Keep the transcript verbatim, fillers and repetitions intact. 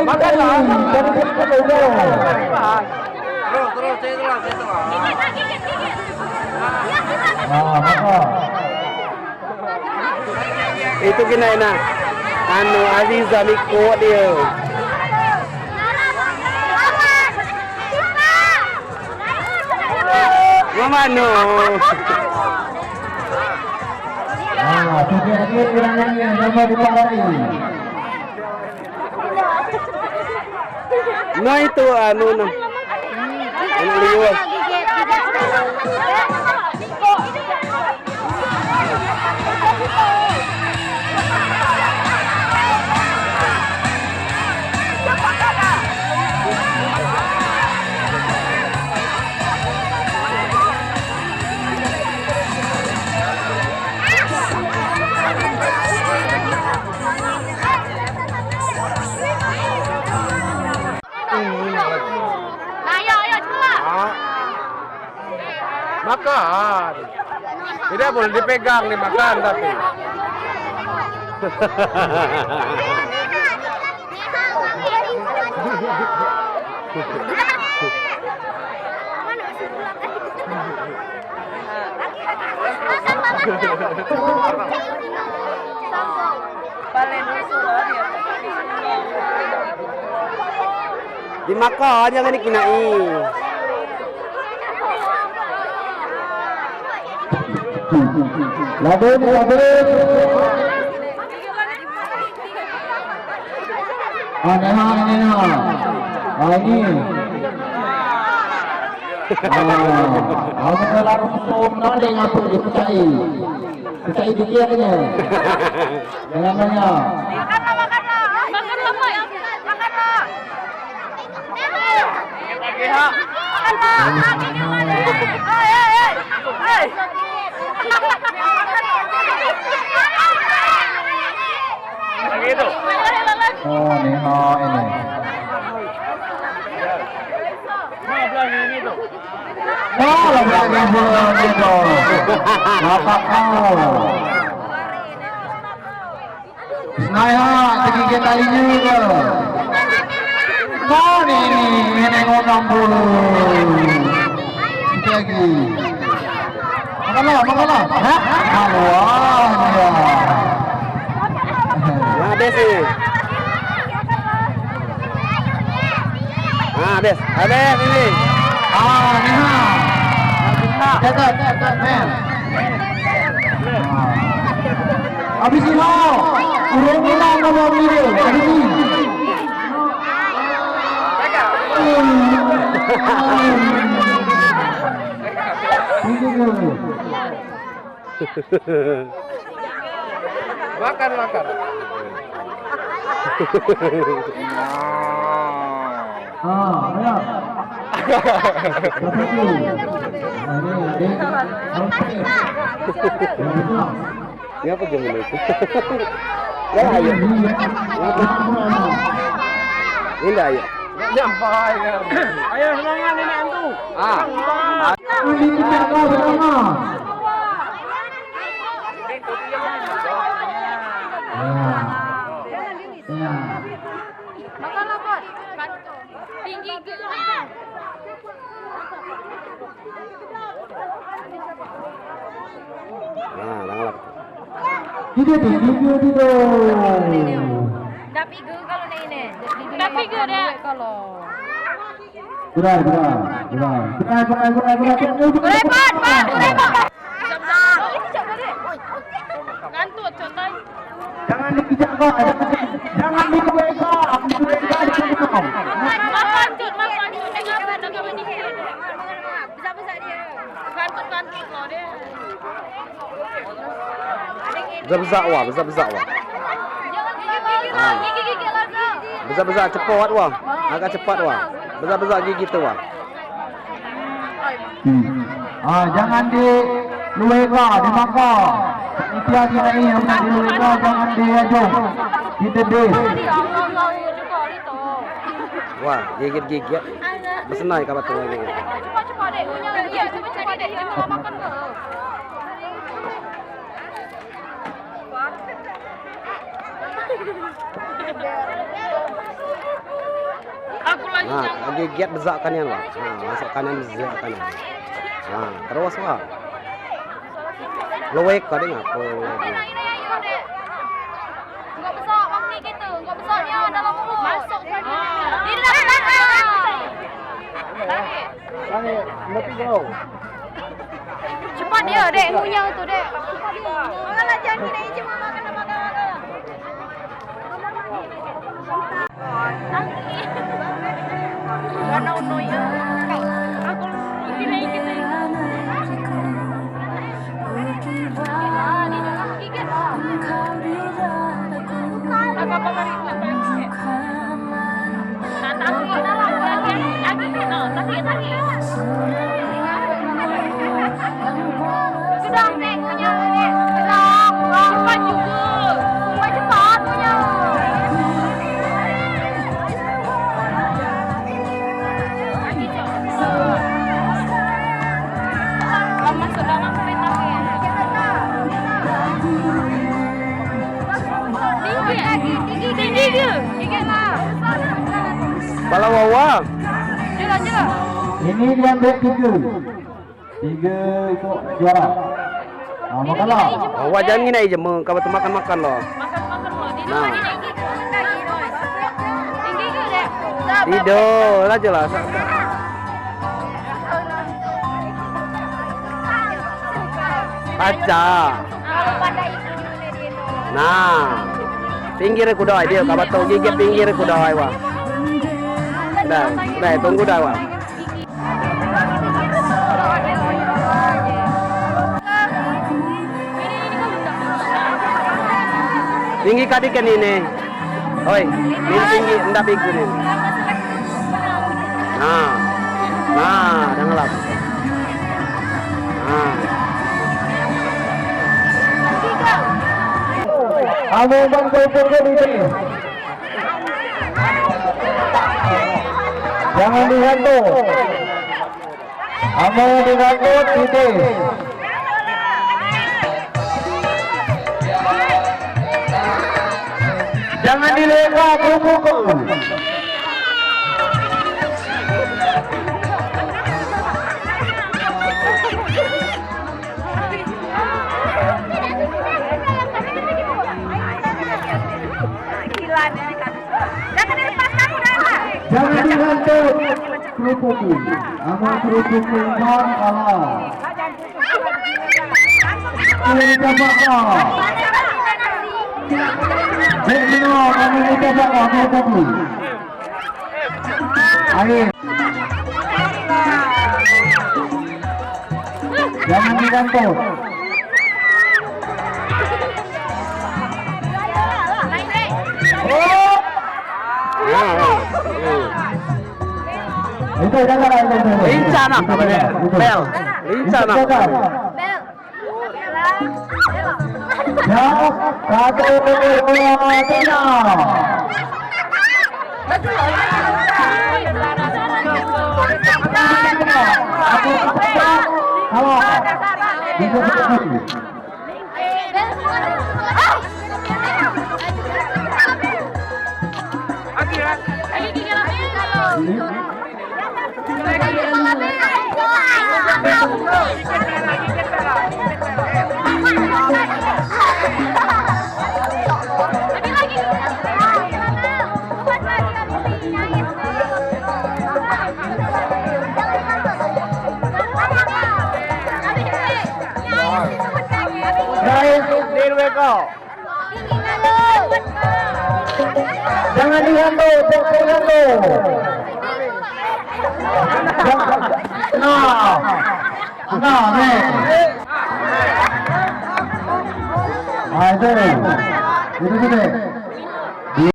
Makanlah. Terus, terus, saya telah, saya telah. Ah, makan. Itu kena enak. Anu, Aziza ni kuat dia. Mama no. Ah, tu dia, dia, dia, dia, dia, dia, dia, dia, dia. Nah, itu anu, nah. Anak liur. Ayo, ayo, cepat. Ah. Makan. Tidak boleh dipegang ni, makan tapi. Dimakan, jangan dikina'i. Lade, lade. Ah, neha, neha. Ah, ini. Ah, aku telah kusum, nanti ngapa dipecai. Pecai dikit aja. Jangan banyak. Makanlah, makanlah. Makanlah, Mak. Makanlah. Oh, ni, oh, ini. Oh, lagi, lagi, lagi, lagi. Bapak kau. Senai ha, tergigit talinya ke? Mana ini, nenek ngomong pun. Lagi. Makanlah, makanlah. Hah? Wah, dia. Nah, habis ini. Ah, habis. Habis ini. Ah, ni ha. Dekat, dekat, men. Ah. Habis ini, ha. Urung ni lah kalau ni dia. Habis ini. Hmm. Ini dia. Makan, makan. Ah, ya. Ini apa game ini? Ya, ayo. Ini ayo. Nyampai, ya. Ayo, semangat, ini antu. Ah. Ini kita tahu sama. Ya. Ya. Tinggi ke? Ah, langkah. Tidak, tidak, tidak. Tapi ke kalau ni ini. Tapi ke dia kalau. Benar, benar, benar. Benar, benar, benar, benar. Benar, benar, benar. Ngantut, contoh. Jangan dikejar, Kak. Jangan dikejar, Kak. Dikejar, Kak. Ngantut, Kak. Ngantut, ngantut, loh, dia. Besar-besar wah, besar-besar wah. Ah. Besar-besar cepat wah. Agak cepat wah. Besar-besar gigi tu wah. Hmm. Ah, jangan di luar ka, di maka. Iti lagi naik, yang di luar ka, jangan di ajo. Kita di. Wah, gigit-gigit. Besenai kabat tu lagi. Ha, lagi giat besakkan ian wak. Ha, masakkan ian, besakkan ian. Ha, terus wak. Lowek ka ding apa lagi. Enggak besar, Bang, ni gitu. Enggak besarnya dalam perut. Masuk. Ini dalam belakang. Tarik. Tarik, lebih jauh. Cepat dia, dek, ngunyah tu, dek. Makanlah, jangan ni, cuma makan, makan, makan. Sudah, Nek, punya, Nek. Sudah. Cepat juga. Cepat, cepat punya. Lagi, Cok. Masuk dalam kereta, ya. Tinggi, tinggi, tinggi, tinggi. Tinggi lah. Bala wawa. Jelas, jelas. Ini dia ambil tiga. Tiga itu juara. Ah, makanlah. Wawa jangan ngini aja, meng, kau tu makan-makan lo. Nah. Tidur lah jelas. Baca. Nah, pinggir ku doi dia, kau betul gigit pinggir ku doi, wah. Dah, dah, tunggu dah, wah. Tinggi kadi kan ini. Oi, ini tinggi, ndak big ini. Nah, nah, dah ngelap. Nah. Amo bang kau pukul ini. Jangan dihantu. Amo dihantu, titik. Jangan dileka, kuku. Jangan dibantu kerupuk. Amun kerupuk impor, kalah. Ini dapat, ah. Baik, semua kami minta dapat kerupuk. Ayo. Jangan dibantu. Itu jangan, jangan, jangan. Lincah nak, apa dia? Bel. Lincah nak. Bel. Ya, satu, dua, tiga. Salah. Bisa, bisa, bisa. Guys, diri weko. Jangan dihantu, jangan dihantu. Nah, nah, nih. Ah, itu. Itu, itu.